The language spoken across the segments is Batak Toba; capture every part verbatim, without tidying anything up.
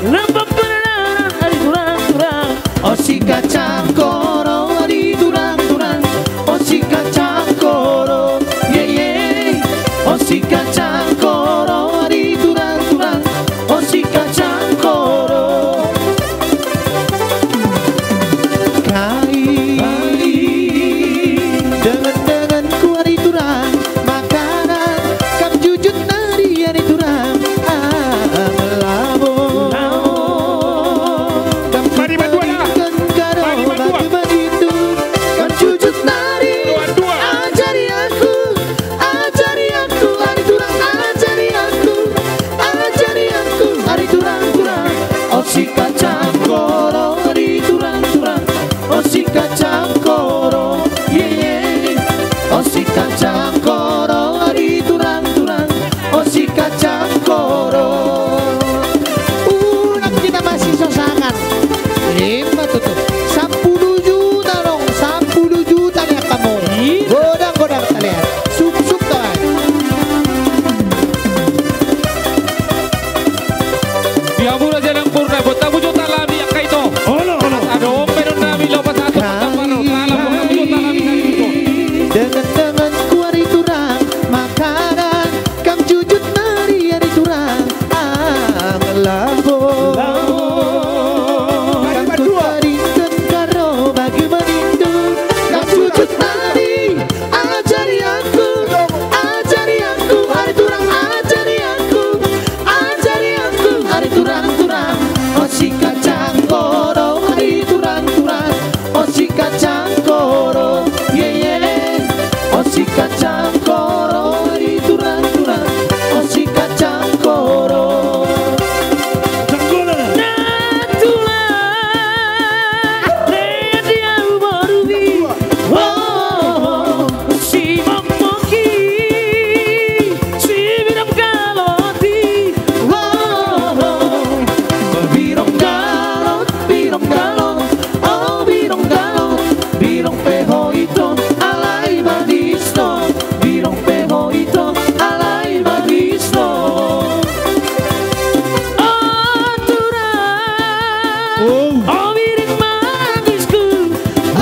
Lembo penananan, ari turang-turang. O si kacang koro, ari turang-turang. O si kacang koro, ye, ye. O si kacang koro, ari turang-turang. O si kacang koro. Kai, dengan-denganku ari turang. Makanan, kam jujut nari ari turang. Ah, labo. Kam mari mandua, jujut nari, ah. Mari mandua. Bagaimana itu? Kam jujut nari. Dua, dua. Ajari aku, ajari aku, ari turang, ajari aku, ajari aku, ari turang-turang. O si kacang koro, ari turang-turang. O si kacang koro, ye, ye. O si kacang koro, ari turang-turang. O si kacang koro. Unang hita masisosangan. Ima tutu. Sampulu juta dong, sampulu juta ni angka muna. Godang, godang talean. Suk, suk, tuan. Di hamu raja Nampurna, buat hamu jo talami angka ito. Olo, olo. Adong pe do nami lopas atu. Dengan-denganku ari turang, makanan, kam jujut nari ari turang. Ah, labo. Labo. Kam mandua. Ku taringkan karo bagaimana itu. Kam jujut nari. Ajari aku, ajari aku, ari turang, ajari aku, ajari aku, ari turang-turang. O si kacang koro, ari turang-turang. O si kacang koro, ye, ye. O si kacang koro, ari turang-turang. O si kacang koro. Natua. Redia umorubi. Oh, si mommoki, si birong galoti. Oh, birong galot, birong galot. Oh, birong galot, birong pe ho ito, alai madis do. Birong pe ho ito, alai madis do. O turang, o biring mangisku. O,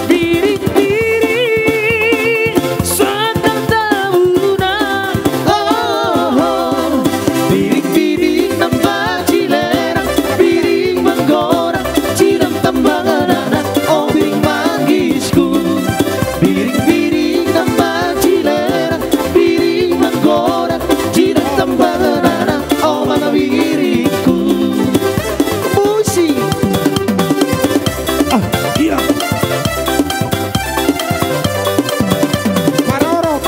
biring-biring, sandang tabuna. O, biring-biring, nang baci lerang, biring manggorang, cidam tambangan anak, o biring mangisku. Biring-biring nang baci lerang, biring manggorang, cidam tambangan anak, o mana biringku. Musik. Ah, iya. Parorot.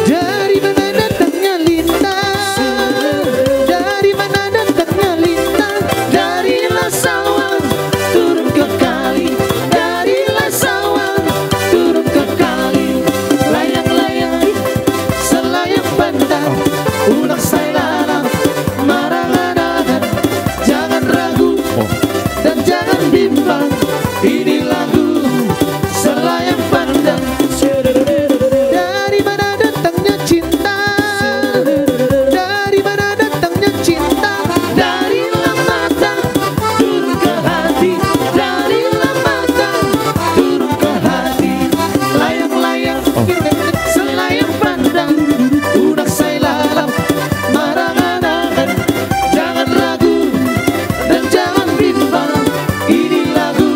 Dari mana datangnya lintang? Dari mana datangnya lintang? Dari Lamsawang turun ke kali, dari Lamsawang turun ke kali, layang-layang selayang pandan, unang sai lalap marangan-angan, jangan ragu dan jangan bimbang, ini lagu selayang pandan. Dari mana datangnya cinta? Dari mana datangnya cinta? Dari lamatan turun ke hati, dari lamatan turun ke hati. Layang-layang, selayang pandan, unang sai lalap marangan-angan, jangan ragu dan jangan bimbang. Ini lagu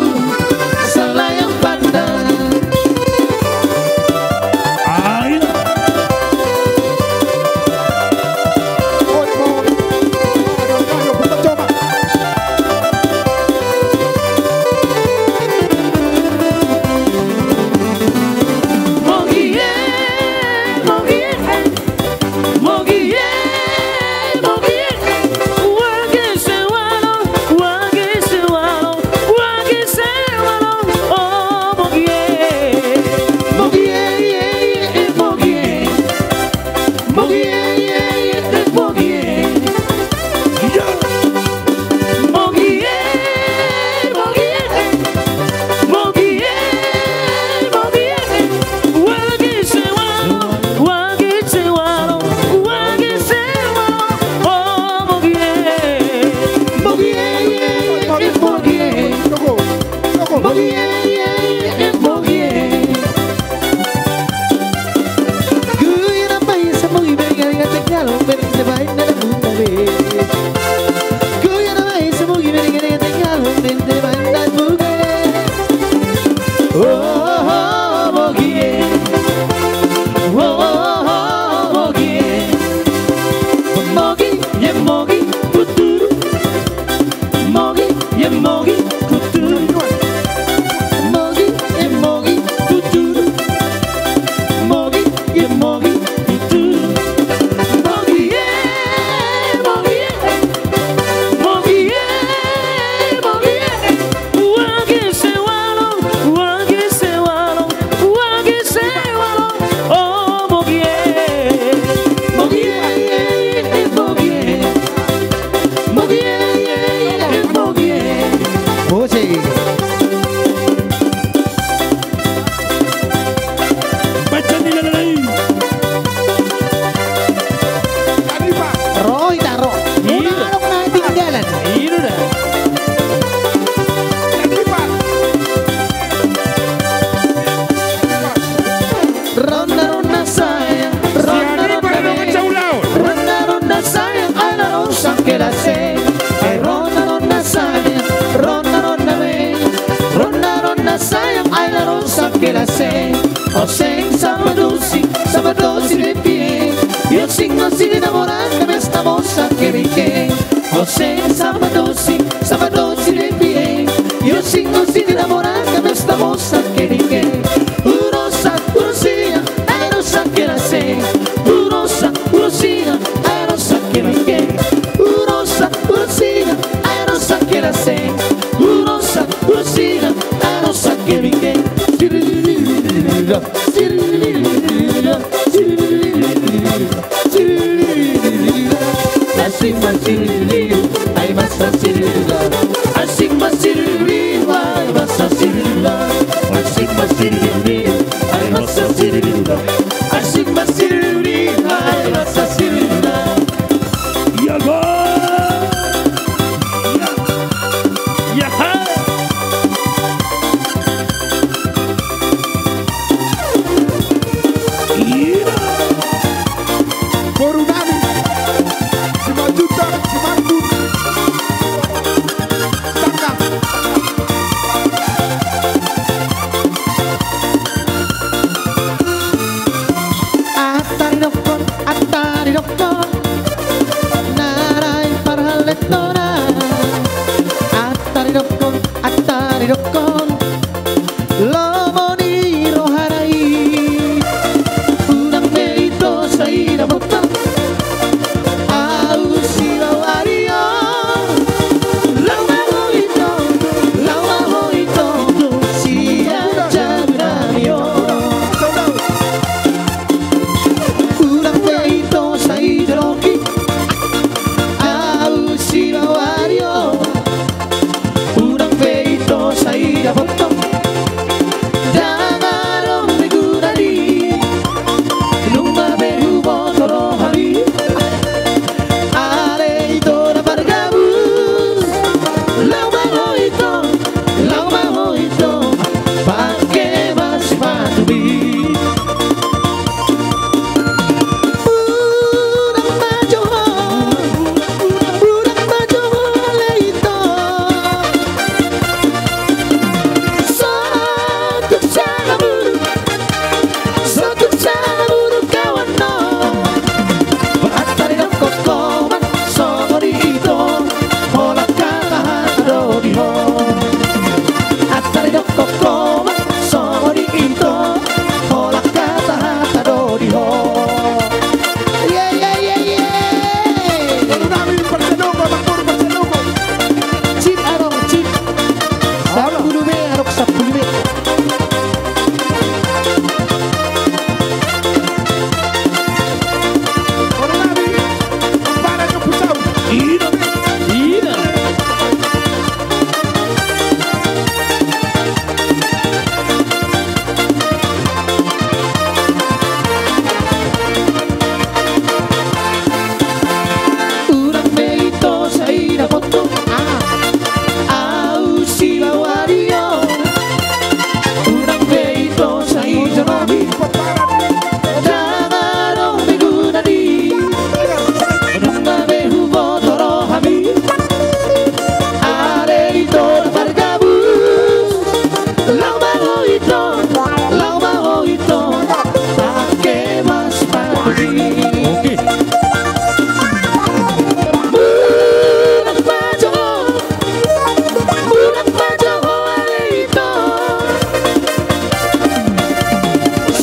Kela se, oseng sabadosi, sabadosi de pie. Iosing osi di na morang, kebes na bosa kebike. Oseng sabadosi, sabadosi de pie. Iosing osi di na morang, kebes na bosa kebike. Urosa, urosia, ae rosa kela se. Urosa, urosia, ae rosa kebike. Urosa, urosia, ae rosa kela se. Urosa, urosia, ae rosa kebike. Asing ma siririu, ai masa siririu. Asing ma siririu, ai masa siririu. Asing ma siririu, ai masa siririu. Asing ma siririu, ai masa siririu. Iya, Bang. Iya. Iya, ha. Iya. Boru nami. Simanjuntak, Simantun. Tangkap. Ataridokkon, ataridokkon, na naeng parhalletona. Ataridokkon, ataridokkon, lomo ni rohana i. Unang be ito sai dapotan. Au sibawa ari on. Laho ma ho ito, laho ma ho ito, sian jabu nami on. Unang be ito sai joloki. Au sibawa ari on. Unang be ito sai dapotan. Ndang adong be gunana i. Nunga be huboto rohami. Ale ito na pargabus. Laho ma ho ito, laho ma ho ito. Pake ma sipatumi. Unang ma jo ho, unang ma jo ho ale ito. Sotuk sanga buruk, sotuk sanga buruk kawan no. Ataridokkon ho ma songon i ito, holan hata-hata do di ho. Ataridokkon ho ma songon i ito, holan hata-hata do di ho. Ye, ye, ye, ye. Boru nami, parsadongo, Bang Boru, parsadongo. Cip adong, cip. Sampulu be adong, sampulu be. Boru nami, para jo pusau. Ida. Ida. Unang be ito sai dapotan. Au sibawa ari on. Unang be ito sai joloki. Ndang adong be gunana i. Nunga be huboto rohami. Ale ito na pargabus. Laho ma ho ito, laho ma ho ito. Pake ma sipatumi. Oke. Unang ma jo ho, unang ma jo ho ale ito.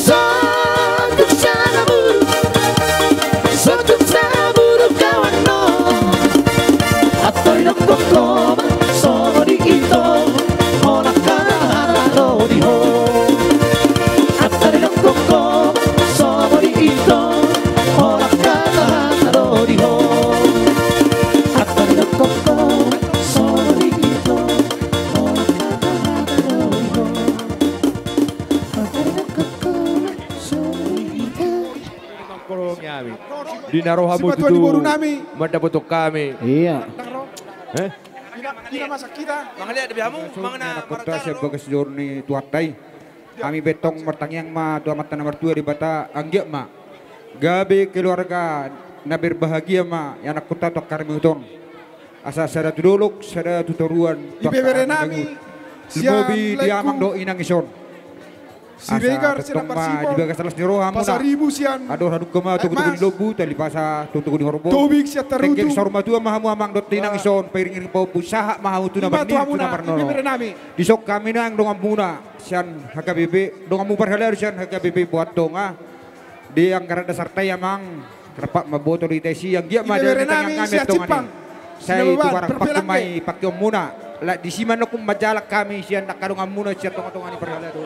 Sotuk sanga buruk, sotuk sanga buruk kawan no. Ataridokkon ho ma songon i ito, holan hata-hata do di ho. Ataridokkon ho ma songon i ito, holan hata-hata do di ho. Ataridokkon ho ma songon i ito, holan hata-hata do di ho. Ataridokkon ho ma songon i ito. Nangkorhon hami. Di na ro hamu tutu mandapothon hami. Iya. Eh? Di na masa hita. Mangaliat dope hamu, manang na martaro. Bagas jor ni Tuhanta i. Hami be tong martangiang ma tu Amanta na martua Debata, anggiat ma gabe keluarga na berbahagia ma anakkonta tu angka ari berikut on. Asa sada tu dolok, sada tu toruan, tu angka ari na gabe. Lumobi di amang dohot inang ison. Siregar sian Amparsimon, di bagasan las ni roha muna. Pasaribu sian Adong Hadungka ma, Togu-togu ni Lombu, Talipasa, Togu-togu ni Horbo. Tobing sian Tarutung. Dengke saur matua ma hamu amang dohot inang, ison pairing-iring pahompu, sahat ma hamu tu na marnini, tu na marnono. Dison hami nang donganmuna sian H K B P, donganmu parhalado sian H K B P Boan Tonga. Di anggaran dasarta i amang, rap mamboto do hita disi, anggiat ma di tangiang hami antong i. Sai tu barang pangke ma i pangkeonmuna. Ala disi ma nangkin manjalang hami sian angka donganmuna sian tonga-tonga ni parhalado.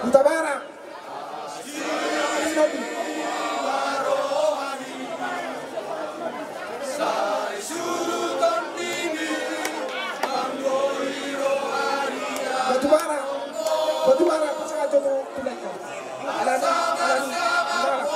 Hutabarat. Batubara. Batubara, pasangan joto tu lae. Alani, alani, alani.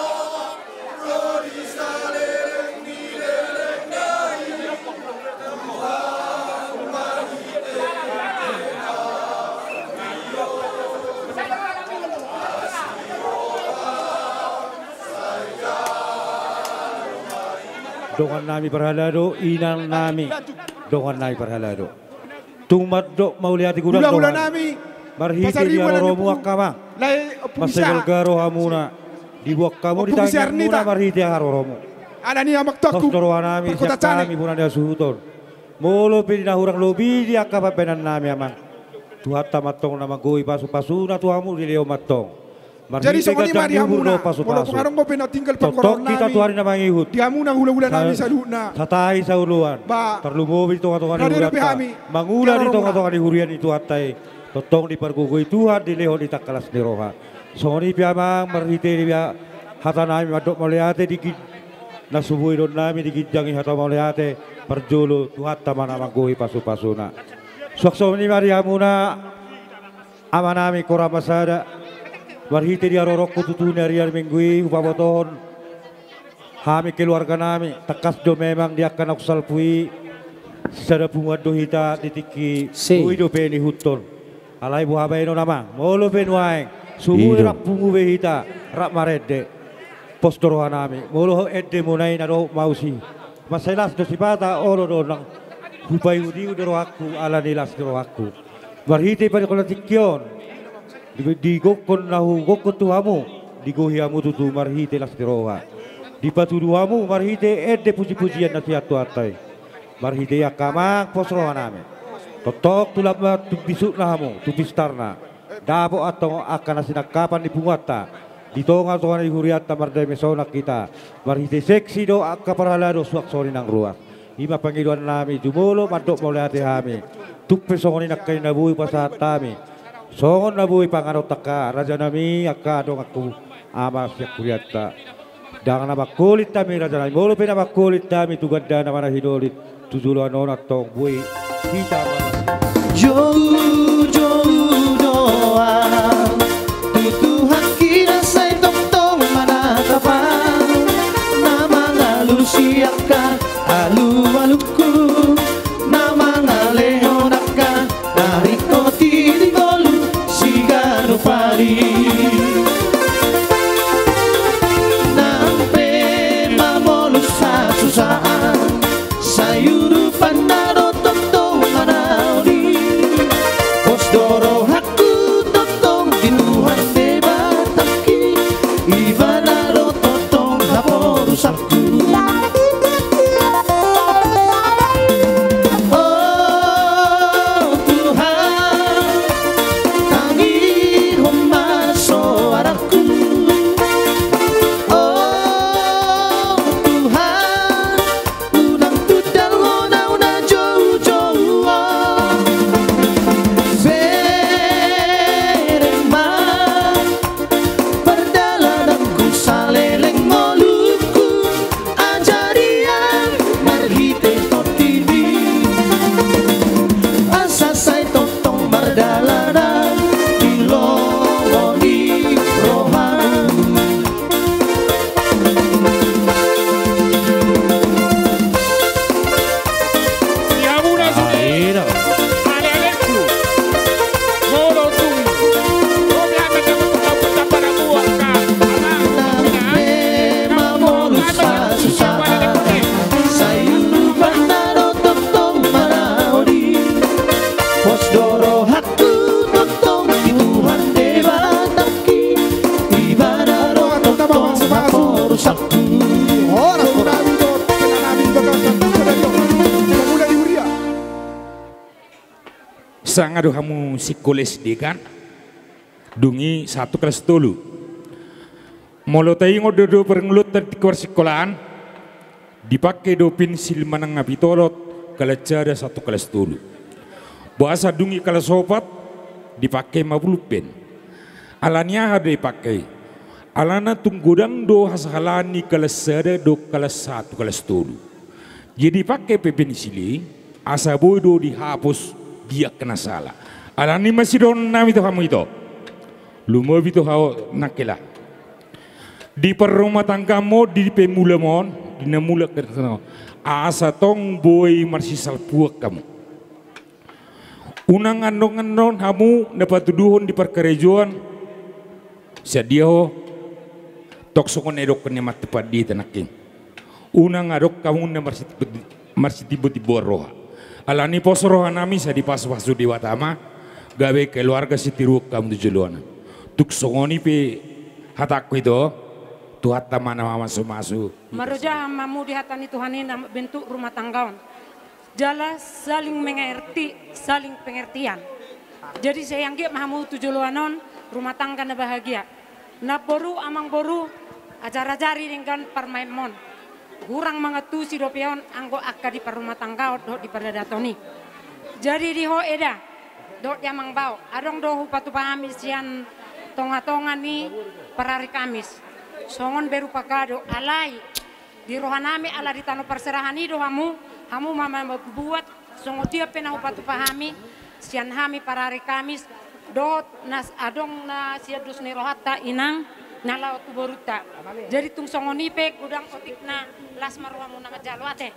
Dongannami parhalado, inangnami, dongannami parhalado. Tung mandok mauliate godang do hami. Marhite di haroromu angka amang, mansai balga rohamuna, diboan hamu di tangiangmuna marhite haroromu. Pos do rohanami sian hami bona ni hasuhuton. Molo pe di na hurang lobi di angka pambahenannami amang, Tuhanta ma antong na manggohi pasupasuna tu hamu, dilehon ma antong. Marhite ganjang ni umur dohot pasupasuna. Tongtong hita tu ari na mangihut. Di hamuna hulahulanami saluhutna. Satahi saoloan. Tarlumobi di tongatonga ni hurianta. Mangula di tongatonga ni huria ni Tuhanta i. Tongtong dipargogoi Tuhan, dilehon hita angka las ni roha. Songon i pe amang, marhite di hatanami mandok mauliate di gin-, na so boi dohononnami di ginjang ni hata mauliate parjolo, Tuhanta ma na manggohi pasupasuna. Suang songon i ma di hamuna amanami Koramah Sada, marhite di haroronku tutu di ari-ari Minggu i hupabotohon hami keluarganami, tangkas do memang di angka na hupungka i, sada punguan do hita di tingki i, boi dope niihuthon. Alai boha baenon amang, molo pe nuaeng so boi rap pungu be hita, rap marende, pos do rohanami. Molo endemuna i na dohot mausi, mansai las do sipata, olo do nang hupaihutihut do rohangku ala ni las ni rohangku. Marhite padokhon na tingki on, di, digokhon na hugokhon tu hamu, digohi hamu tutu marhite las ni roha. Dipatudu hamu marhite ende pujipujian na sian Tuhanta i. Marhite i angka amang, pos rohanami. Tongtong tu lambok tu bisukna hamu, tu pistarna. Dapot antong angka na sinangkapan ni punguanta di tongatonga ni hurianta, mardame sonang hita. Marhite seksi do angka parhalado suang songon i nang ruas. I ma pangidoannami, jumolo mandok mauliate hami. Tung pe songon i nangkin na boi pasahat hami, songon na boi panganon angka rajanami, angka donganku ama sian hurianta. Ndang na mangkolit hami rajanami, molo pe na mangkolit hami tu gandana ma na hinolit, tu joloan on antong boi hita ma. Joujou do ahu tu Tuhanki na sai tongtong manatap ahu, na mangalusi angka alualungku, na mangalehon angka na ringkot i di ngolu siganup ari. Nang pe mamolus hasusaan, sai urupanna do tongtong manaon i. Pos do rohangku tongtong di Tuhan Debatangki, Ibana do tongtong haporusanku. O Tuhan, tangihon ma soarangku. O Tuhan, unang tundalhon ahu na joujou on. Sanga do hamu sikola S D kan? Dung i sahat tu kelas tolu. Molo taingot do, do parngoluonta di tingki parsikolaan, dipake do pensil manang na pitolot, kelas sada sahat tu kelas tolu. Boasa dung i kelas opat, dipake ma pulpen. Alani aha do dipake? Alana tung godang do hasahalaan ni kelas sada dohot kelas sahat tu kelas tolu. Jadi dipake pe pensil i, asa boi do dihapus di angka na sala. Alani ma sidohonon nami tu hamu ito. Lumobi tu hau nangkela. Di parrumatanggaanmu on, di pemulam on, di na mulak asa tong boi marsisalpuan hamu. Unang andong-andong hamu na patuduhon di parkarejoan, sian dia ho, tong songon na didok ni amanta pandita nangkin. Unang adong hamu na marsitimbo-, marsitimbo-timboan roha. Alani pos roha nami sai dipasu-pasu Debata ma, gabe keluarga sitiruon hamu tu joloan. Tung songon i pe hatangku ito, Tuhanta ma na mamasu-masu. Marrojahan ma hamu di hata ni Tuhan i na mambentuk rumah tangga on. Jala saling mengerti, saling pengertian. Jadi sai anggiat ma hamu tu joloan on rumah tangga na bahagia. Namboru, amangboru, ajar-ajari denggan parumaenmon. Hurang mangantusi dope on anggo angka di parrumatanggaon dohot di paradaton i. Jadi di ho eda dohot di amang bao, adong do hupatupa hami sian tonga-tonga ni parari Kamis. Songon berupa kado, alai di roha nami ala di tano parserahan i do hamu, hamu ma mambuat songon dia pe na hupatupa hami, sian hami parari Kamis, dohot na s-, adong na sian dos ni rohanta inang, na laho tu borunta. Jadi tung songon i pe godang otik na las ma rohamuna manjalo ate.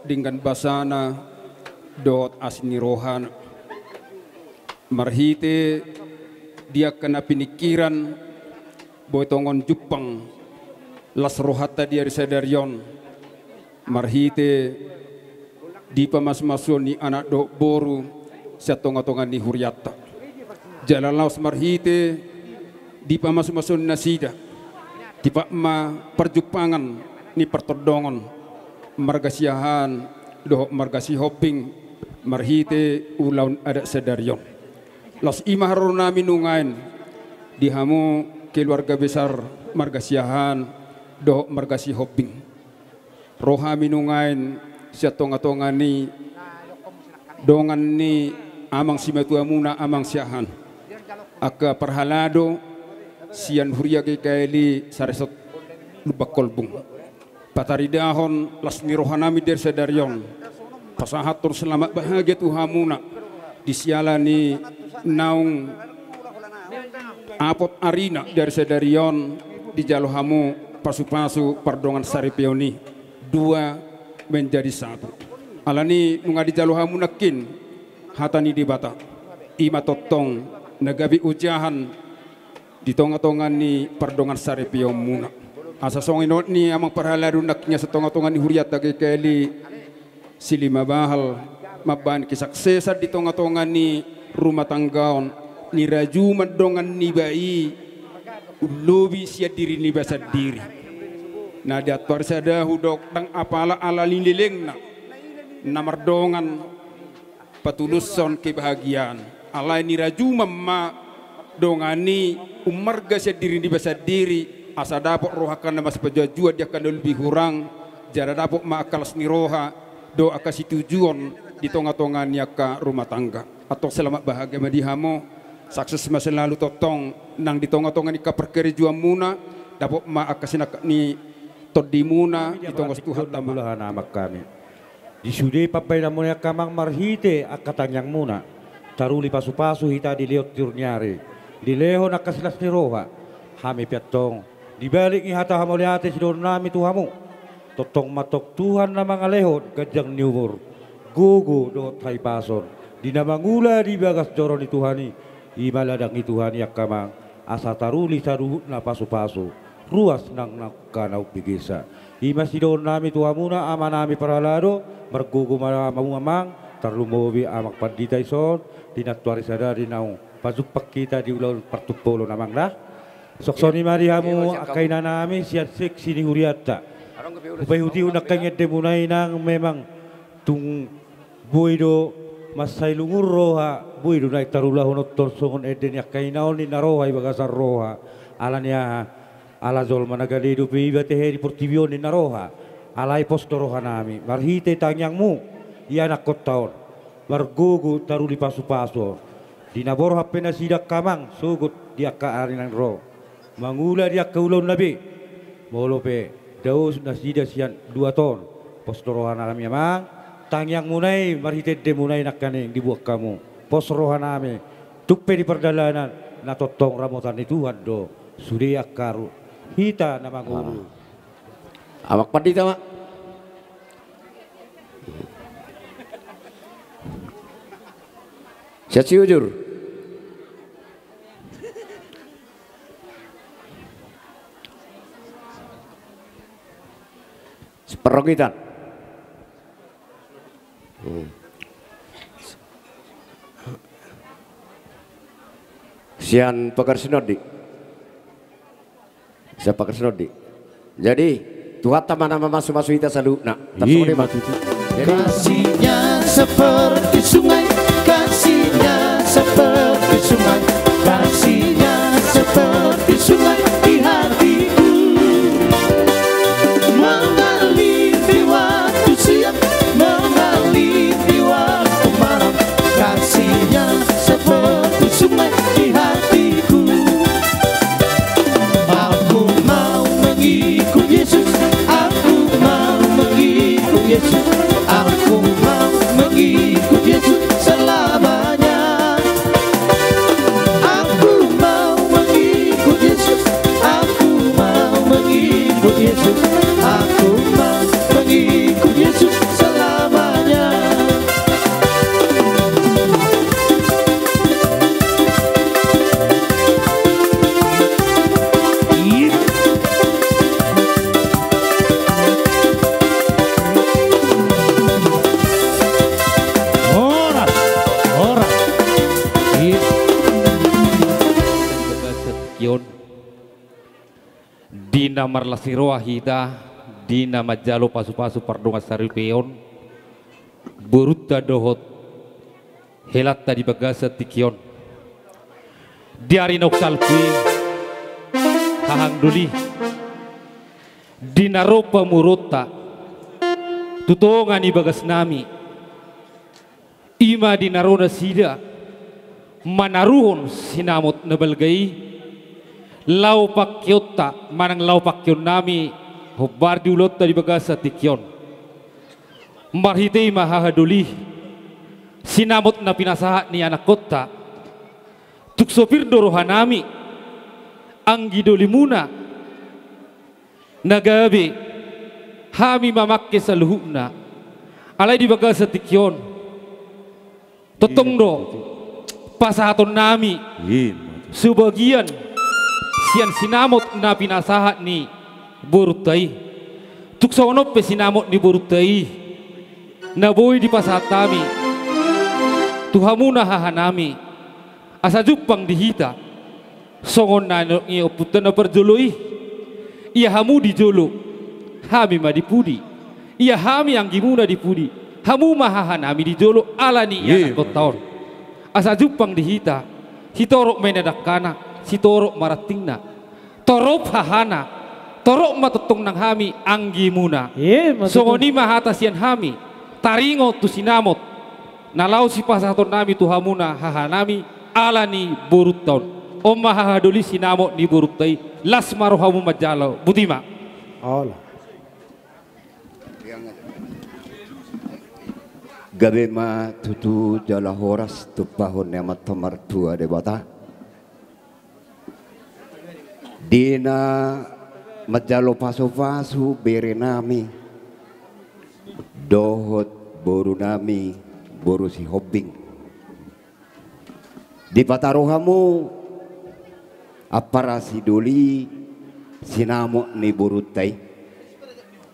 Denggan basana dohot asi ni rohana. Marhite di angka na piningkiran, boi tongon jumpang las rohanta di ari sadari on, marhite di pamasumasuon ni anak dohot boru sian tonga-tonga ni hurianta. Jala laos marhite di pamasumasuon nasida, tipak ma parjumpangan ni partondongon marga Siahaan dohot marga Sihombing marhite ulaon adat sadari on. Laos i ma haroro nami nuaeng di hamu keluarga besar marga Siahaan dohot marga Sihombing. Ro hami nuaeng sian tonga-tonga ni dongan ni amang simatuamuna, amang Siahaan, angka parhalado sian huria G K L I Saresort Lumban Kolbung. Pataridahon las ni roha nami di ari sadari on, pasahathon selamat bahagia tu hamuna di siala ni naung apot arina di ari sadari on, dijalo hamu pasu-pasu pardongan saripeon i, dua menjadi satu. Alani nunga dijalo hamu nangkin hata ni Debata, i ma tongtong na gabe ojahan di tonga-tonga ni pardongan saripeonmuna. Asa songon nidok ni amang parhalado nangkin, asa tonga-tonga ni hurianta G K L I Silimabahal mambahen kesuksesan di tonga-tonga ni rumah tangga on, ni rajuma dongan niba i, umlobi sian diri niba sandiri. Na di antuari sada hudok, ndang apala ala ni lelengna na mardongan patulushon kebahagiaan. Alai ni rajuma ma dongan i ummarga sian diri niba sandiri, asa dapot roha angka na masipajuan-juan di angka na lobi hurang, jala dapot ma angka las ni roha do angka situjuon di tonga-tonga ni angka rumah tangga. Antong selamat bahagia ma di hamu, sukses ma selalu tongtong nang di tonga-tonga ni angka parkarejoanmuna, dapot ma angka sinangkap ni tondimuna di tonga Tuhanta ma. Di sude pambahenanmuna i angka amang marhite angka tangiangmuna, taruli pasu-pasu hita dilehon tiur ni ari, dilehon angka silas ni roha. Hami pe antong, di balik ni hata hamauliate sidohononnami tu hamu, tongtong ma antong Tuhan na mangalehon ganjang ni umur, gogo dohot hahipason di na mangula di bagas joro ni Tuhan i. I ma ladang ni Tuhan i angka amang, asa taruli saluhutna pasu-pasu, ruas nang angka na umbegesa. I ma sidohononnami tu hamuna amanami parhalado, margogo ma hamu amang, tarlumobi amang pandita i son, di nantuari sadari naung pajumpang hita di ulaon partumpolon amang da. Songon i ma di hamu angka inanami sian seksi ni hurianta. Hupaihutihut nangkin endemuna i nang memang tung boi do mansai lungun roha, boi do naeng tarulahononton songon ende ni angka ina on ninna roha i bagasan roha. Ala ni aha? Ala jolma na gale dope iba tehe di portibi on ninna roha. Alai pos do rohanami marhite tangiangmu i anakkonta on, margogo taruli pasu-pasu on. Di na borhat pe nasida angka amang sogot di angka ari naeng ro, mangula di angka ulaonna be, molo pe dao nasida sian luat on, pos do rohanami amang. Tangiangmuna i marhite endemuna i nangkaning dibuat hamu, pos rohanami. Tung pe di pardalanan na tongtong ramotan ni Tuhan do sude angka ru-, hita na mangolu. Amang pandita ma. Sian Siujur. Siparrongitan. Hmm. Sian Pagar Sinondi. Sian Pagar Sinondi. Jadi, Tuhanta ma na mamasu-masu hita saluhutna. Tarsude ma tutu. Jadi, kasihnya seperti sungai, kasihnya seperti sungai, kasihnya seperti sungai di hatiku. Mengalir di waktu siang, mengalir di waktu malam, kasihnya seperti sungai di hatiku. Aku mau mengikut Yesus, aku mau mengikut Yesus, aku mau mengikut Yesus selamanya. Aku mau mengikut Yesus, aku mau mengikut Yesus, aku mau mengikut Yesus selamanya. Horas, horas. Di na marlas ni roha hita, di na manjalo pasu-pasu pardongansaripeon, borunta dohot helanta di bagasan tingki on. Di ari naung salpu i, hahang doli, di na ro pamoruonta tu tonga ni bagasnami, i ma di na ro nasida manaruhon sinamot na balga i laho pangkeonta manang laho pangkeonnami hombar di ulaonta di bagasan tingki on. Marhite i ma hahang doli, sinamot na pinasahat ni anakkonta, tung so pir do rohanami, anggi dolimuna na gabe hami mamangke saluhutna. Alai di bagasan tingki on, tongtong do pasahatonnami sebagian sian sinamot na pinasahat ni borunta i. Tung songon on pe sinamot ni borunta i na boi dipasahat hami tu hamuna hahanami, asa jumpang di hita songon na nidok ni ompunta na parjolo i. Ia hamu di jolo, hami ma di pudi. Ia hami anggimuna di pudi, hamu ma hahanami di jolo, ala ni i anakkonta on. Asa jumpang di hita, sitorop ma i na dangkana, sitorop ma rantingna, torop hahana, torop ma tongtong nang hami anggimuna. Songon i ma hata sian hami. taringot tu sinamot na laho sipasahatonnami tu hamuna hahanami ala ni borunta on. On ma hahadoli sinamot ni borunta i, las ma rohamu manjalo. Boti ma. Olo. Gabe ma tutu jala horas tumpahon ni Amanta Martua Debata. Di na manjalo pasupasu berenami dohot borunami boru Sihombing. Dipataru hamu ampara sidoli sinamot ni borunta i.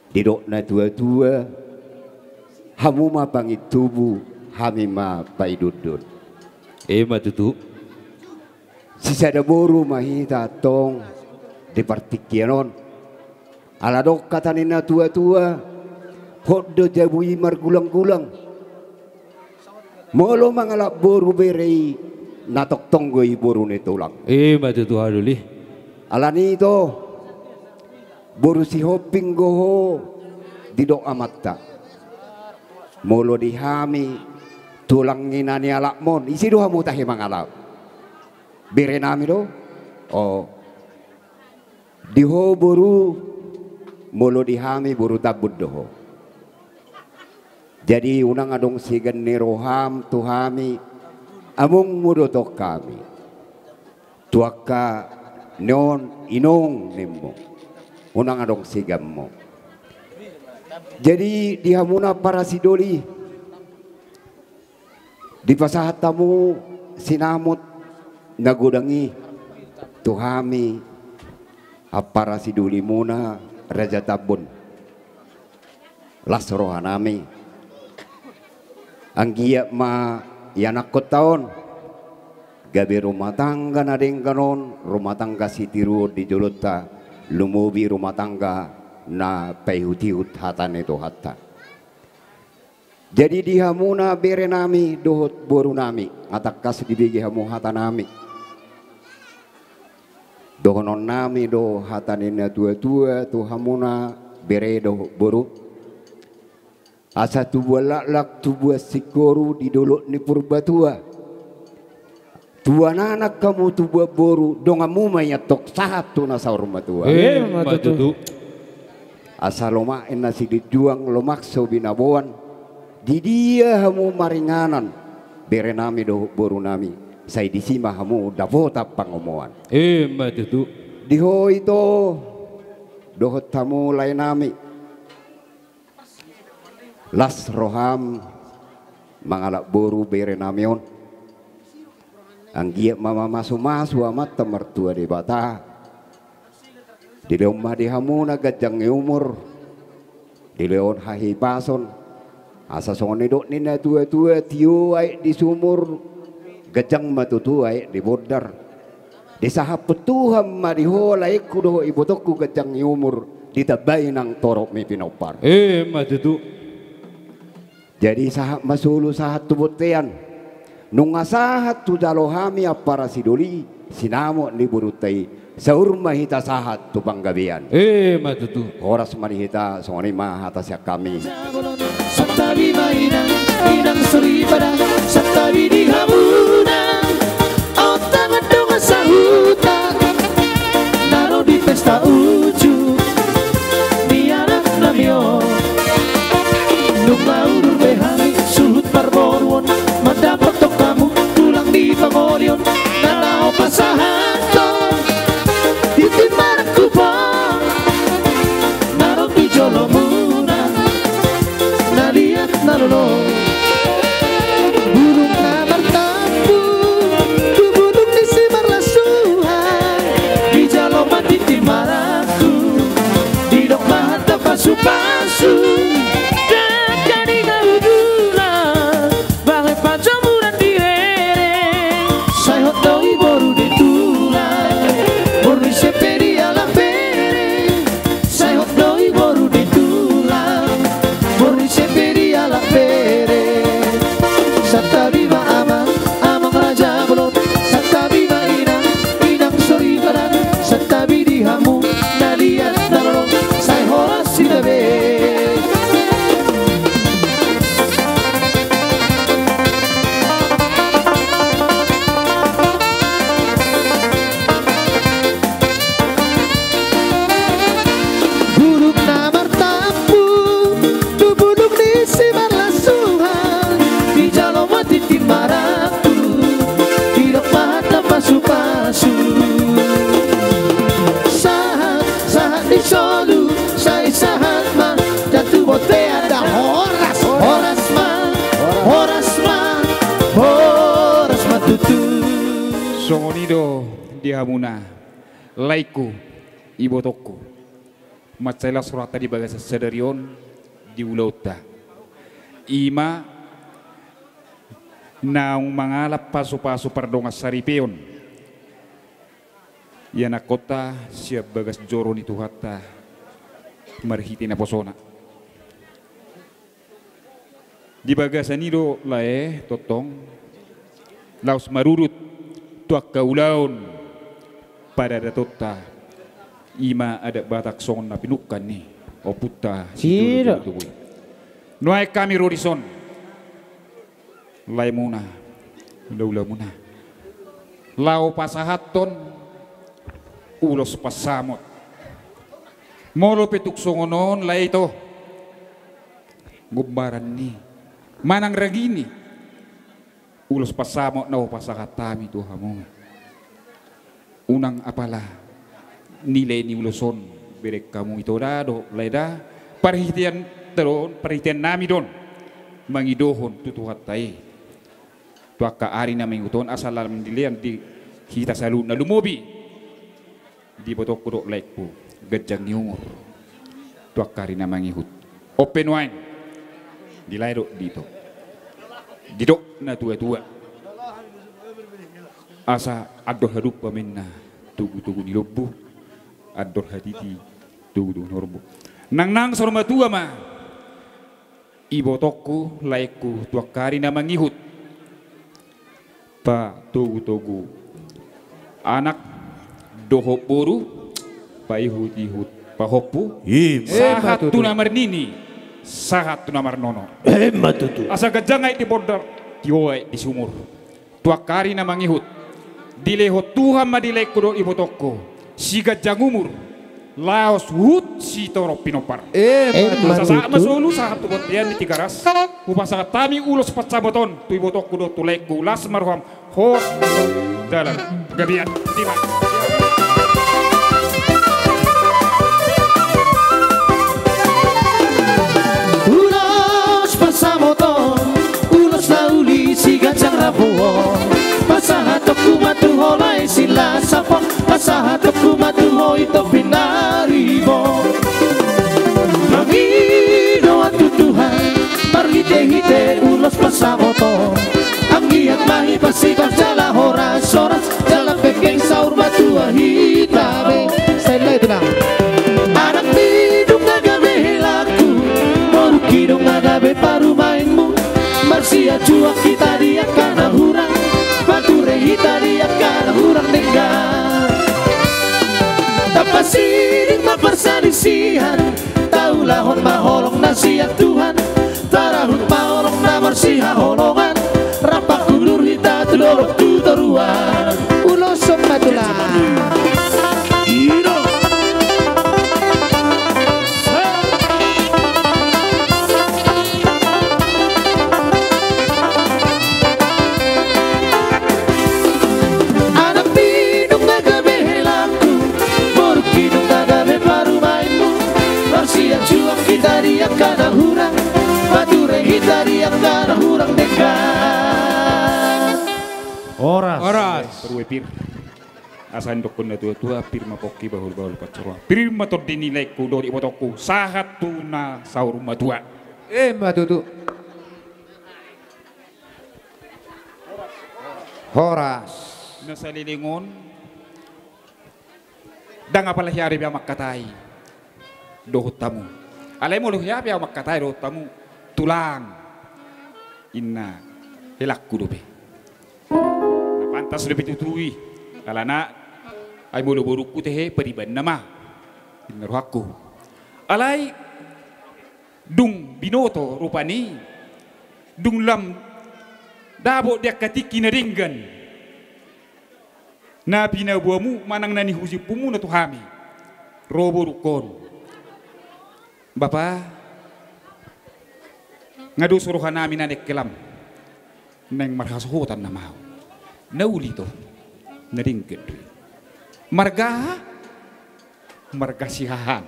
Didok na tuatua, hamu ma pangintubu, hami ma paidondon. Ima tutu. Sisada boru ma hita antong di partingkian on. Ala adong hata ni na tuatua, hot do jabu i margulanggulang. Molo mangalap boru bere i, na tongtong do i boru ni tulang. Ima tutu hahadoli. Alani i do, boru Sihombing do ho, didok amanta. Molo di hami tulang i na nialapmon, ise do hamu tahe mangalap? Berenami do. O. Di ho boru, molo di hami boru Tambun do ho. Jadi unang adong segan ni roham tu hami, amongmu do tong hami. Tu angka ni on inong nimmu, unang adong seganmu. Jadi di hamuna ampara sidoli, dipasahat hamu sinamot na godang i tu hami ampara sidolimuna Raja Tambun. Las rohanami. Anggiat ma ianakhonta on gabe rumah tangga na denggan on, rumah tangga sitiruon di jolonta, lumobi rumah tangga na paihutihut hata ni Tuhanta. Jadi di hamuna berenami dohot borunami, nga tangkas dibege hamu hatanami. Dohononnami do hata ni na tuatua tu hamuna bere dohot boru. Asa tubuan laklak, tubuan singkoru di dolok ni Purbatua. Tubuan anak hamu, tubuan boru, donganmu ma i antong sahat tu na saur matua. Ima tutu. Asa lomak ninna silinjuang, lomak so binaboan. Di dia hamu maringanan, berenami dohot borunami, sai disi ma hamu dapotan pangomoan. Ima tutu. Di ho ito dohot hamu laenami. Las roham mangalap boru berenami on. Anggiat ma mamasumasu Amanta Martua Debata. Dilehon ma di hamuna ganjang ni umur, dilehon hahipason. Asa songon nidok ni na tuatua, tio aek di sumur, ganjang ma tutu aek di bondar. Disahaphon Tuhan ma di ho laengku dohot ibotongku ganjang ni umur, ditambai nang torop ni pinompar. Ima tutu. Jadi sahat ma solu sahat tu bontean. Nunga sahat hujalo hami ampara sidoli sinamot ni borunta i, saur ma hita sahat tu panggabean. Ima tutu. Horas ma di hita, songon i ma hata sian hami. Santabi ma inang, inang soripada, santabi di hamuna. Otak dongan sahuta na ro di pesta uju ni anaknami on. Nunga udur be hami suhut parboruon, mandapothon hamu tulang di pangolion, na laho pasahathon tintin marangkupan na ro tu jolomuna, na liat na lolo. Bulung na martampuk tu bulung ni simarlasuan, dijalo ma tintin marangkup, didok ma hata pasupasu. Dangka di haudulan, bahen panjomuran di rere. Sai hot do i boru ni tulang, boru ni semperi ala pere. Sai hot do i boru ni tulang, boru ni semperi ala pere. Santabi ma amang, amang raja bolon. Santabi ma inang, inang soripada. Santabi di hamu na liat na lolo. Sai horas hita be. Songon i do di hamuna, laengku, ibotongku. Mansai las rohanta di bagasan sadari on di ulaonta. I ma naung mangalap pasupasu pardongansaripeon ianakhonta sian bagas joro ni Tuhanta marhite naposona. Di bagasan i do lae tongtong laos marurut tu angka ulaon paradatonta, i ma adat Batak songon na pinungka ni ompunta situtu. Nuaeng hami ro dison, laemuna, hulahula muna, laho pasahathon ulos pansamot. Molo pe tung songon on lae, ito gombaran ni manang ragi ni ulos pansamot na hupasahat hami tu hamu. Unang apala nilai ni ulos on bereng hamu, ito da dohot lae da. Parhitean do on, parhitean nami do on mangidohon tu Tuhanta i tu angka ari na mangihut on, asa lam dilean di hita saluhutna, lumobi di ibotongku dohot laengku, ganjang ni umur tu angka ari na mangihut. On pe nuaeng di lae dohot di ito, didok natuatua, asa andor hadumpa ma inna togutogu ni lombu, andor hatiti togutogu ni horbo. Nangnang saur matua ma ibotongku, laengku, tu angka ari na mangihut, patogutogu anak dohot boru, paihutihut pahompu. Ima tutu. Sahat tu na marnini, sahat tu na marnono. Ima tutu. Asa ganjang aek di bondar, tio aek di sumur. Tu angka ari na mangihut, dilehon Tuhan ma di laengku dohot ibotongku siganjang umur laos huhut sitorop pinompar. Ima tutu. Asa sahat ma solu, sahat tu bontean ni Tigaras, hupasahat hami ulos pansamot on tu ibotongku dohot tu laengku. Las ma roham, hot dalan gabean. Ima. Ulos pansamot on, ulos na uli siganjang rambu on. Pasahatonku ma tu ho lae Silasap on, pasahatonku ma tu ho ito Pinaribot. Mangido ahu tu Tuhan marhitehite ulos pansamot on, anggiat ma hipas-hipas jala horas-horas, jala penggeng saur matua hita be. Sai lae, tulang. Anakmi, dung na gabe helangku, borungki, dung na gabe parumaenmu, marsiajuak hita di angka na hurang, mature hita di angka na hurang denggan. Tapasiding ma parsalisihan, taulahon ma holong na sian Tuhan, tarahut ma holong na marsihaholongan, rap panghudur hita tu dolok tu toruan. Ulos on ma, tulang. Ido. Anakmi, dung na gabe helangku, borungki, dung na gabe parumaenmu, marsiajuak hita di angka na hurang, mature hita di angka na hurang denggan. Horas. Horas. Parbue pir. Asa nindokhon natuatua, pir ma pongki, bahulbahul pansamotan. Pir ma tondi ni laengku dohot ibotongku, sahat tu na saur matua. Ima tutu. Horas. Na saleleng on, ndang apala hea dope ahu mangkatai dohot hamu. Alai molo hea pe ahu mangkatai dohot hamu, tulang, inna helangku dope. Na pantas dope tutu i. Alana ai molo borungku, tehe paribanna ma, inna rohangku. Alai dung binoto rupani, dung lam dapot di angka tingki na denggan na pinaboamu manang na nihujimpunmuna tu hami, ro borungkon. Bapa, nga dos rohanami na nengkel am, naeng marhasohotan nama ahu. Na uli do, na denggan do i. Marga aha? Marga Siahaan.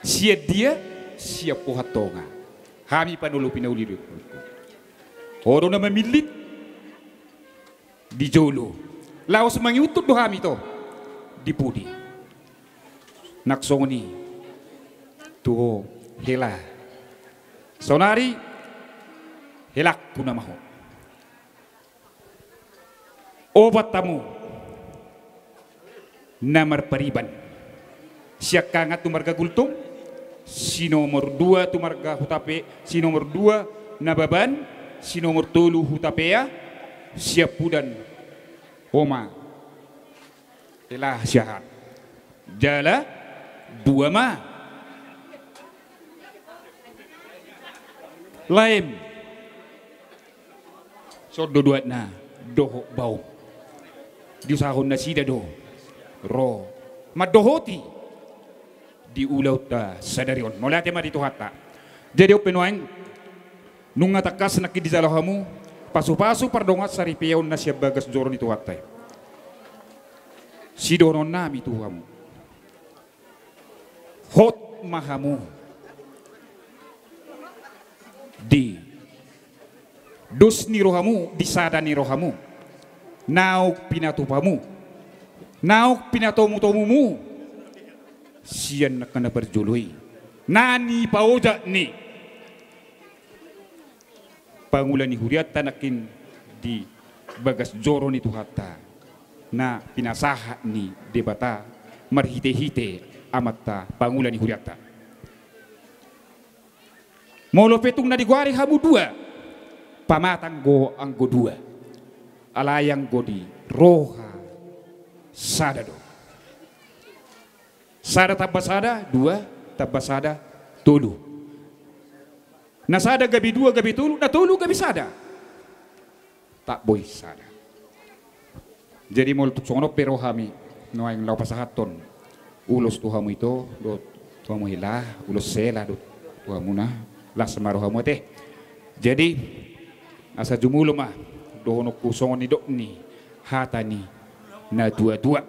Sian dia? Sian Pohan Tonga. Hami panolopi na uli do. Ho do na mamillit di jolo. Laos mangihuthon do hami ito di pudi. Nang songon i tu ho hela. Saonari helangku nama ho. Opat hamu na marpariban. Siangkangan tu marga Gultom, si nomor dua tu marga Hutapea, si nomor dua Nababan, si nomor tolu Hutapea, siampudan Oma. Ela siahan. Jala dua ma. Laem. Sondo duat na dohot baom. Diusahahon nasida do ro mandohoti di ulaonta sadari on. Mauliate ma di Tuhanta. Jadi on pe nuaeng nunga tangkas nangkin dijalo hamu pasupasu pardongan saripeon na sian bagas joro ni Tuhanta i. Sidohonon nami tu hamu. Hot ma hamu di dos ni rohamu, di sada ni rohamu. Naung pinatupamu, naung pinatomutomumu sian angka na parjolo i, na nipaojak ni pangula ni hurianta nangkin di bagas joro ni Tuhanta na pinasahat ni Debata marhitehite amanta pangula ni hurianta. Molo pe tung na digoari hamu dua, pamatang do anggo dua. Alai anggo di roha sada do. Sada tamba sada dua, tamba sada tolu. Na sada gabe dua gabe tolu, na tolu gabe sada. Tak boi sada. Jadi molo tung songon on pe ro hami nuaeng laho pasahathon ulos tu hamu ito dohot tu hamu hela, ulos sela dohot tu hamuna, las ma rohamu ate. Jadi asa jumolo ma dohononku songon nidok ni hata ni natuatua.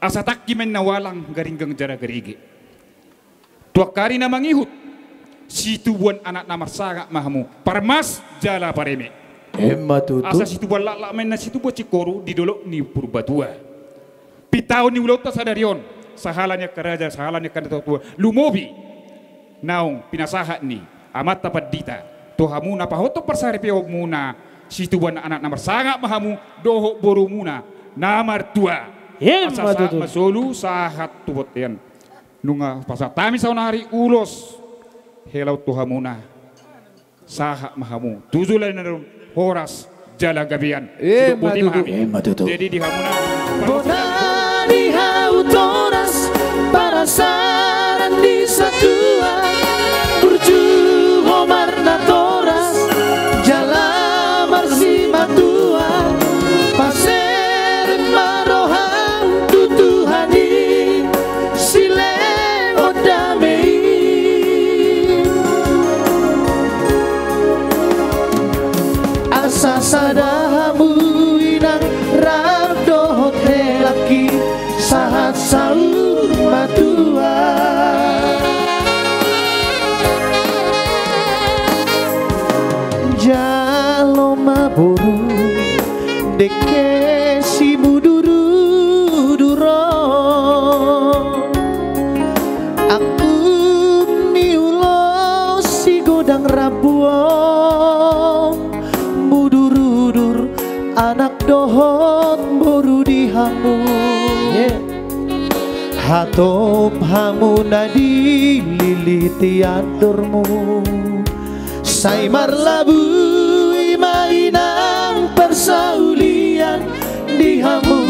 Asa tangki ma inna walang garinggang jala garege. Tu angka ari na mangihut, situbuan anak na marsangap ma hamu, parmas jala pareme. Emma tutu. Asa situbuan laklak ma inna situbuan singkoru di dolok ni Purbatua. Pintaon ni ulaonta sadari on, sahala ni angka raja, sahala ni angka natuatua, lumobi naung pinasahat ni amanta pandita tu hamu na pahothon parsaripeonmuna, situbuan anak na marsangap ma hamu dohot borumuna na martua. Emma tutu. Asa sahat ma solu sahat tu bontean. Nunga pasahat hami saonari ulos hela on tu hamuna. Sahat ma hamu tu joloan na dua on horas jala gabean. Emma tutu. Emma tutu. Jadi di hamuna. Bona ni hau toras parasaran di satua, burju ho marnatoras jala marsimatua, paserep ma roham tu Tuhan i, silehonon dame i. Asa sada hamu inang rap dohot helangki sahat saur matua. Jalo ma boru dengke simudurudur on, angkup ni ulos sigodang rambu on, mudurudur anak dohot boru di hamu. Hatop hamu na dililiti andormu, sai marlabui ma inang parsaulian di hamu,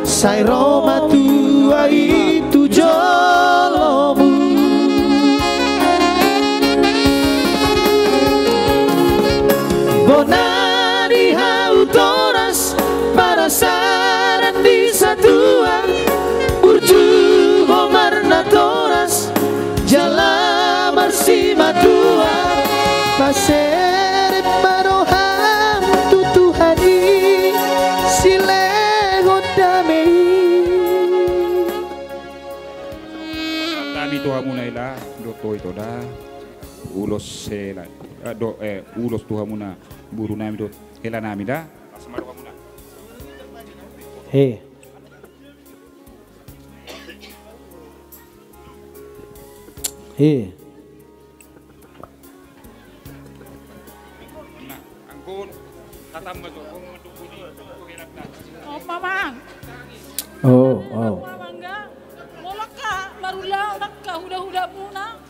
sai ro ma tua i tu jolomu. Bona ni hau toras parasaran di satua, burju ho marnatoras jala marsimatua, paserep ma roham tu Tuhan i, silehonon dame i. Hami tu hamuna hela dohot ito da, ulos hela, eh, do, eh, ulos tu hamuna boru nami dohot hela nami da. Las ma rohamuna. He. He. Nah, angkun, katam ma tu, angkun, tu, tu, tu, tu, tu, tu, tu. Oh, Mamang. Oh, oh. Mamang ga? Molo ka, marulaon angka hulahula muna.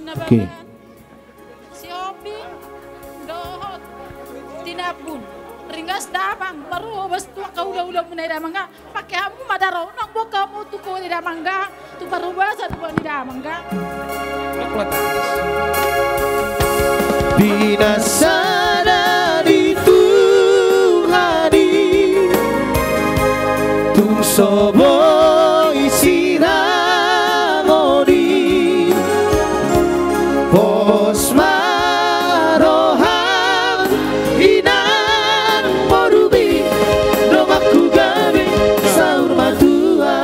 Oke. Nababan. Si Opi dohot Tinabun. Ringgas damang, marhobas tu angka hulahula muna i damang ga. Pake hamu ma daro, nang boan hamu tu kota i damang ga. Tu parhobasan boan i damang ga. Pinasada di Tuhan i, tung so boi sirangoni. Pos ma roham inang borubi, donganku gabe saur matua.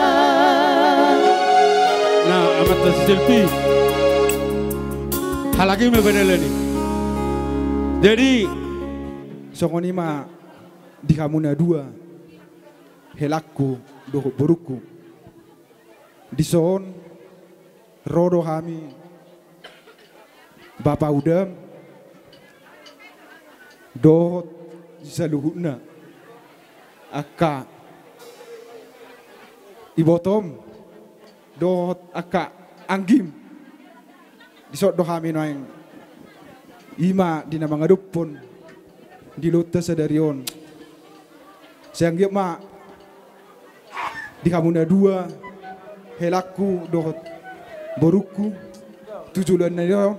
Nah, amanta si Silvi. Halak i ma banalan i. Jadi songon i ma di hamu na dua, helangku dohot borungku. Dison ro do hami, bapa udam dohot saluhutna angka ibotom dohot angka anggim. Dison do hami nuaeng, i ma di na mangadophon di ulaonta sadari on. Sai anggiat ma di hamu na dua, helangku dohot borungku, tu joloan ni ari on,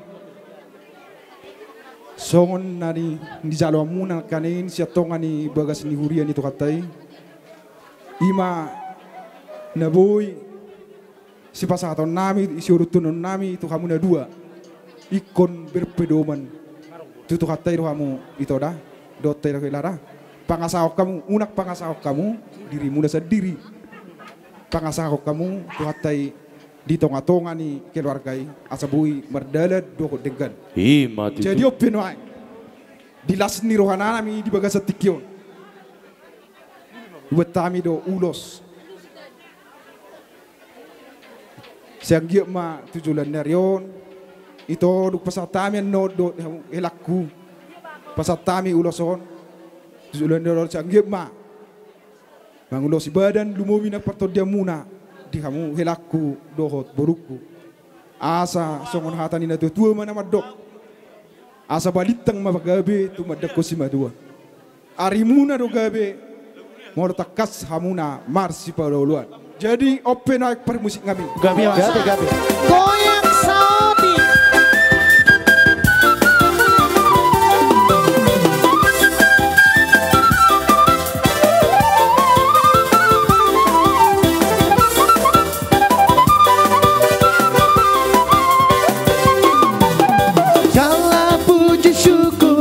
songon na ni, nijaloanmuna nangkaning sian tonga ni bagas ni huria ni Tuhanta i, i ma na boi sipasahatonnami, siuruthononnami tu hamu na dua, ingkon berpedoman tu Tuhanta i do hamu ito da, dohot hela da. Pangasahon hamu, unang pangasahon hamu dirimuna sandiri. Pangasahon hamu Tuhanta i di tongatonga ni keluarga i, asa boi mardalan dohot denggan. I ma tutu. Jadi on pe nuaeng, di las ni rohanami di bagasan tingki on, hubuat hami do ulos. Sai anggiat ma tu joloan ni ari on, ito dung pasahat hami annon dohot helangku, pasahat hami ulos on tu joloan ni ari on, sai anggiat ma mangulosi badan, lumobi nang partondianmuna di hamu helangku dohot borungku. Asa songon hata ni natuatua ma na mandok: Asa balintang ma gabe tumandangkon simatua. Arimuna do gabe molo tangkas hamuna marsipaolooloan. Jadi on pe nuaeng parmusiknami. Gabe, gabe, gabe. Goyang saotik. Segala puji syukur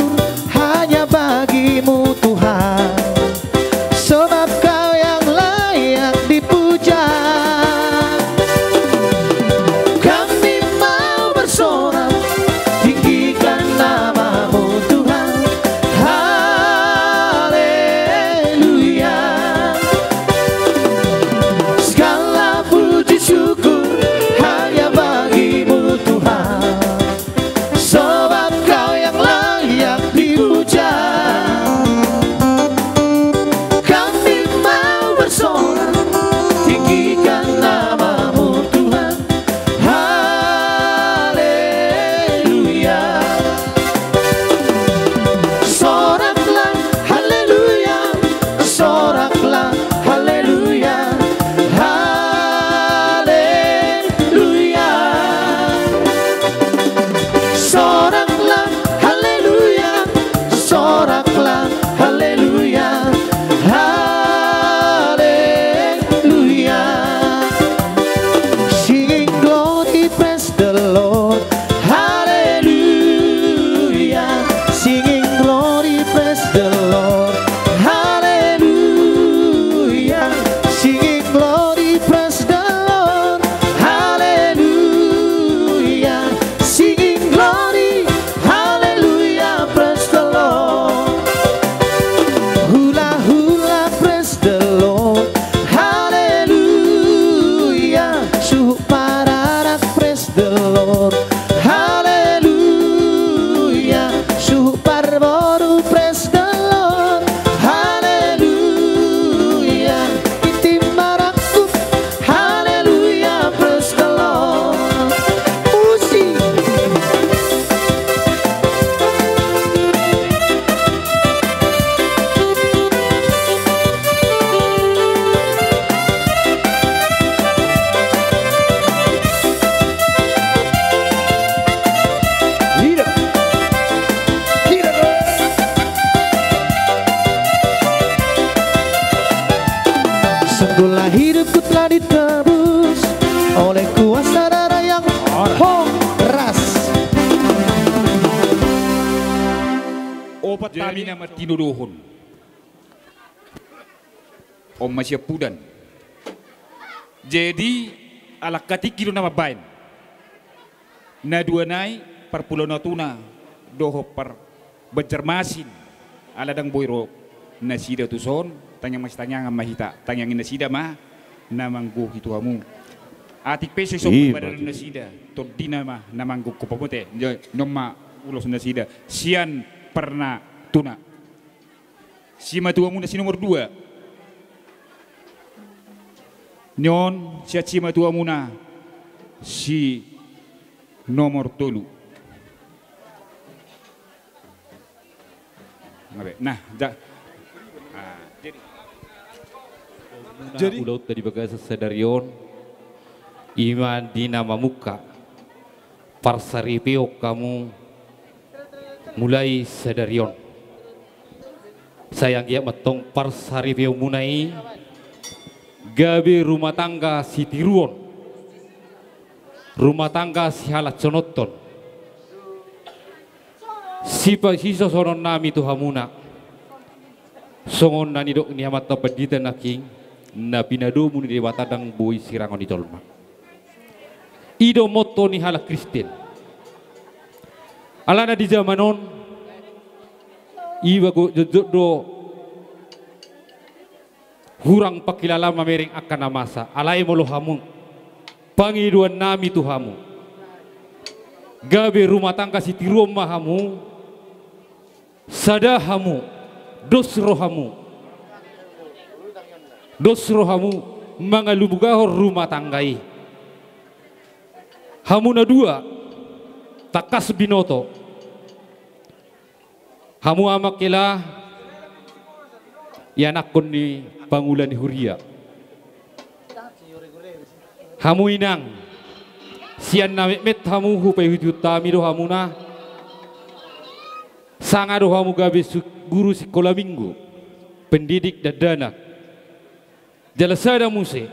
hanya bagi-Mu, Tuhan, sebab Kau yang layak dipuja. Kami Jadi, hami na martinodohon. On ma siampudan. Jadi, alangka tingki do na mambaen. Na dua nai, parpulo Natuna dohot par Banjarmasin. Ala ndang boi ro nasida tuson, tangiang masitangiangan ma hita, tangiangi nasida ma na manggohi tu hamu. Atik pe so i, i, padalan nasida, tondina ma na manggohi hamu, ate. Ni on ma ulos nasida sian Parnatuna. Simatuamuna si nomor dua. Ni on sian simatuamuna si nomor tolu. Nah, ja. Ah, jadi. Jadi. Ulaonta di bagasan sadari on, i ma di na mamungka parsaripeon hamu mulai sadari on. Sai anggiat ma antong parsaripeonmuna i gabe rumah tangga sitiruon, rumah tangga sihalashononhon. Sipa-, sisosononnami tu hamuna, songon na nidok ni amanta pandita nangkin, na pinadomu ni Debata ndang boi sirangon ni jolma. I do motto ni halak Kristen. Alana di jaman on, iba go jotjot do hurang pangkilalaan mamereng angka na masa. Alai molo hamu, pangidoannami tu hamu, gabe rumah tangga sitiruon ma hamu, sada hamu, dos rohamu, dos rohamu mangalumugahon rumah tangga i. Hamu na dua, tangkas binoto. Hamu amang hela, ianakhon ni pangula ni huria. Hamu inang, sian na metmet hamu hupaihutihut hami do hamuna. Sanga do hamu gabe su-, guru sikola minggu, pendidik dakdanak. Jala sada muse,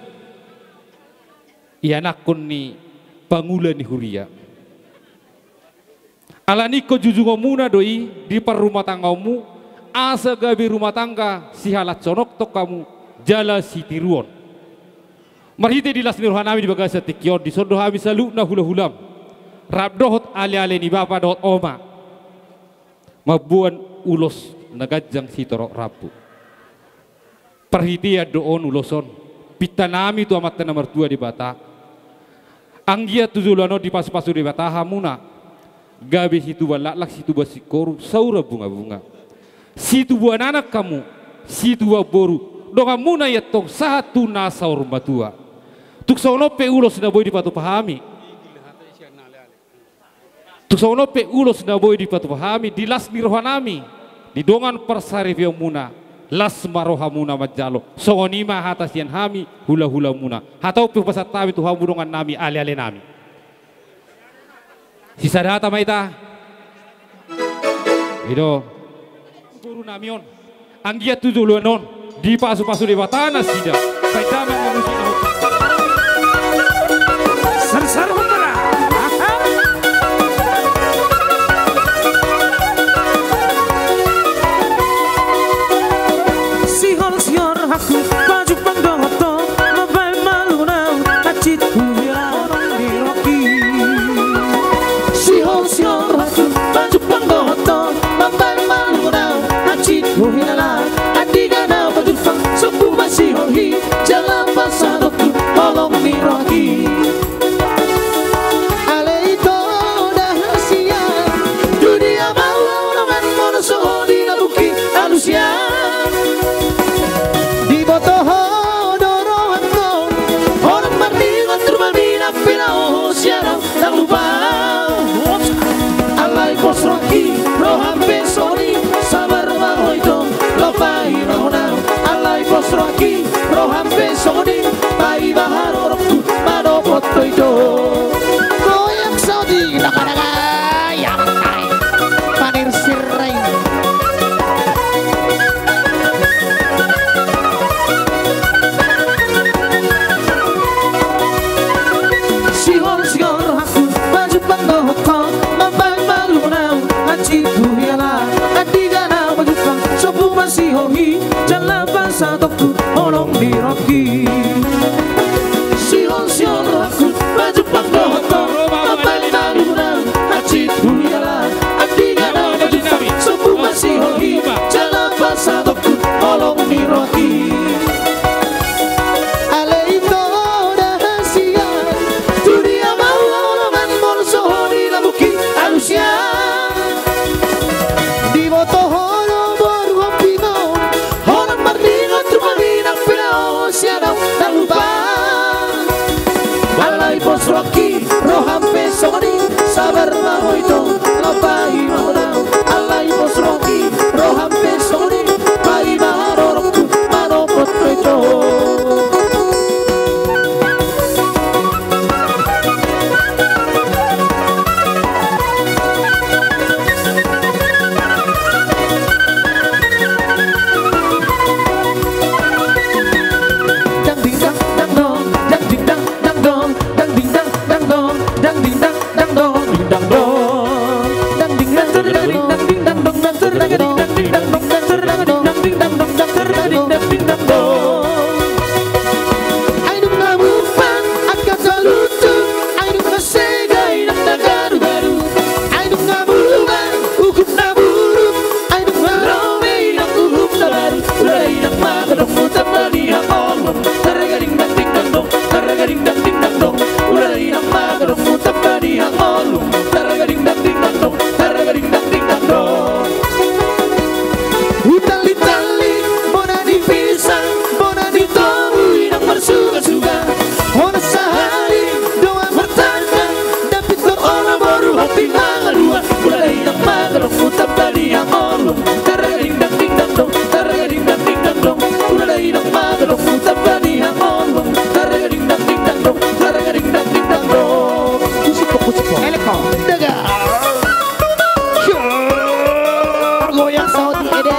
ianakhon ni pangula ni huria. Alani ingkon jujungonmuna do i di parrumatanggaonmu, asa gabe rumah tangga sihalashononhon hamu jala sitiruon. Marhite di las ni rohanami di bagasan tingki on, dison do hami saluhutna hulahulam, rap dohot aleale ni bapa dohot oma, mamboan ulos na ganjang sitorop rambu. Parhitean do on ulos on, pintanami tu Amanta na martua Debata. Anggiat tu joloan on dipasupasu Debata hamuna, gabe situbuan laklak, situbuan singkoru, saur marbungabunga. Situbuan anak hamu, situbuan boru, donganmuna i antong sahat tu na saur matua. Tung songon on pe ulos na boi dipatupa hami. Tung songon on pe ulos na boi dipatupa hami di las ni rohanami, di dongan parsaripeonmuna, las ma rohamuna manjalo. Songon i ma hata sian hami hulahulamuna. Hata on pe hupasahat hami tu hamu dongannami, alealenami. Sisada hata ma hita. I do. Gurunami on. Anggiat tu joloan on dipasupasu Debata nasida. Sai damang ma musik na hot. Sarsar hondara. Sihol sihol rohangku, pajumpang dohot ho, mambahen malungun au, hansit huhilala di rohangki. Sihol sihol rohangku, pajumpang dohot ho, mambahen malungun au, hansit huhilala. Andigan au pajumpang, sombu ma siholhi, jala pasahat Sihohi jala pasahatonku holong ni rohangki. Sihol, sihol rohangku pajumpang dohot ho. Mambahen na luhut hansit huria, andigan na pajumpang, sombu ma sihohi jala pasahatonku holong ni rohangki. Alai ito da hasian tu dia ma haholongan, molo so ho di lambungki alusan. Diboto ho do boru Homping on, holan mardingot tu hami, nang pe na ho sian ahu tarlupa. Alai pos rohangki, roham pe songon i, sabar ma ho ito, laho paima ho do ahu. Alai pos rohangki, roham pe songon i, paima haroroku manopot ho ito. Dang ding dang dang dong, dang ding dang dang dong, dang ding dang dang dong, dang ding dang dang dong, ding dang dong. Dang ding dang dang ding dang dong, dang ding dang dong, dang ding dang dong, dang ding dang dong, dang ding dang dong, dang ding dang dong. Ai dung na mumpan angka salutu, ai dung na sega inang na garu-garu, ai dung na muruk uhum na buruk, ai dung na rome inang uhum na baru. Ula da inang ma godongmu tamba ni hangoluan. Tarraga ding dang ding dang dong, tarraga ding dang ding dang dong. Ula da inang ma godongmu tamba ni hangoluan. Tarraga ding dang ding dang dong, tarraga ding dang ding dang dong. Hutali-tali bona ni pisang, bona ni tobu inang marsuga-suga. Hona sahali doang martanda, dapot do olo boru Homping mangaluan. Ula da inang ma godongmu tamba ni hangoluan. Tarraga ding dang ding dang dong, tarraga ding dang ding dang dong. Ula da inang ma godongmu tamba ni hangoluan. Tarraga ding dang ding dang dong, tarraga ding dang ding dang dong. Kusip ho, kusip ho. Elek ho. Daga. Goyang saut ede.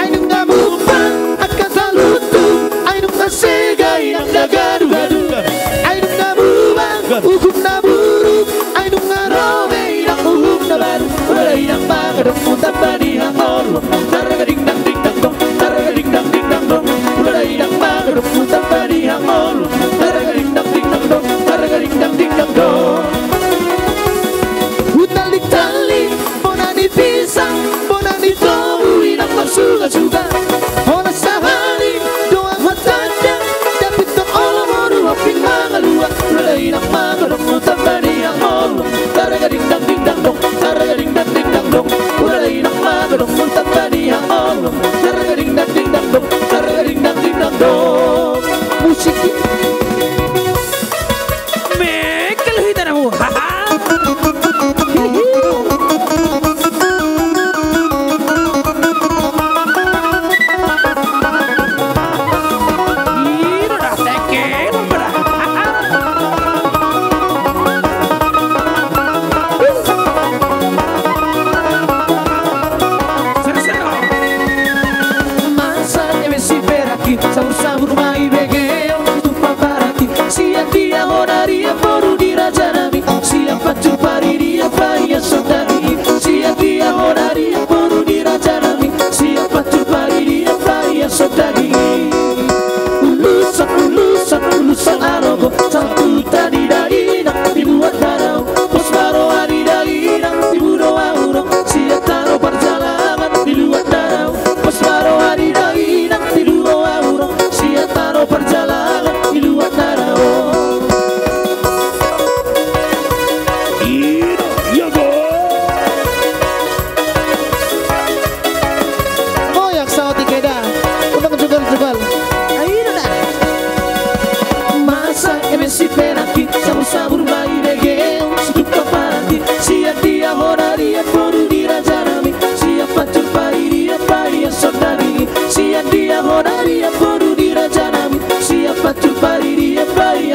Ai dung na mumpan angka salutu, ai dung na sega inang na garu-garu, ai dung na muruk uhum na buruk, ai dung na rome inang uhum na baru. Ula da inang ma godongmu tamba ni hangoluan. Tarraga ding dang ding dang dong, tarraga ding dang ding dang dong. Ula da inang ma godongmu tamba ni hangoluan. Tarraga ding dang ding dang dong, tarraga ding dang ding dang dong. Hutali-tali bona ni pisang, bona ni tobu inang marsuga-suga. Hona sahali doang martanda, dapot do olo boru Homping mangaluan. Ula da inang ma godongmu tamba ni hangoluan. Tarraga ding dang ding dang dong, tarraga ding dang ding dang dong. Ula da inang ma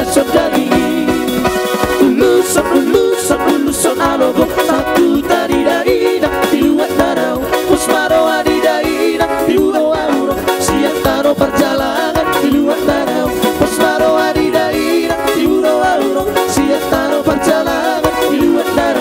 Sondari i. Uluson, uluson, uluson alogo, satu tadi daina, di luat danau, pos ma roha di daina, di uro auro, sian tano parjalangan, di luat danau, pos ma roha di daina, di uro auro, sian tano parjalangan, di luat danau.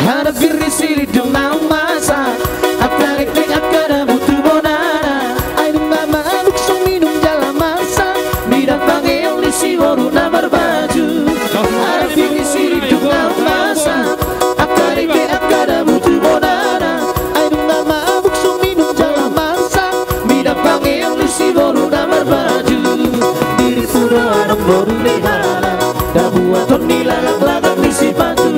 Hana pir ni silindung na umasa, angka dekdek angka dabu tu bonana. Ai dung na mabuk so minum jala masak, mida pangeon ni si boru na marbaju. Hana pir ni silindung na umasa, angka dekdek angka dabu tu bonana. Ai dung na mabuk so minum jala masak, mida pangeon ni si boru na marbaju. Dirimu do adong boru ni halak, dabuaton ni laklak-laklak ni sipatu.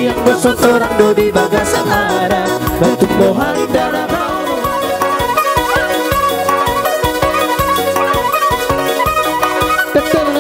Ianggo so torang do di bagasan adat, batuk bohal dalam. Tetel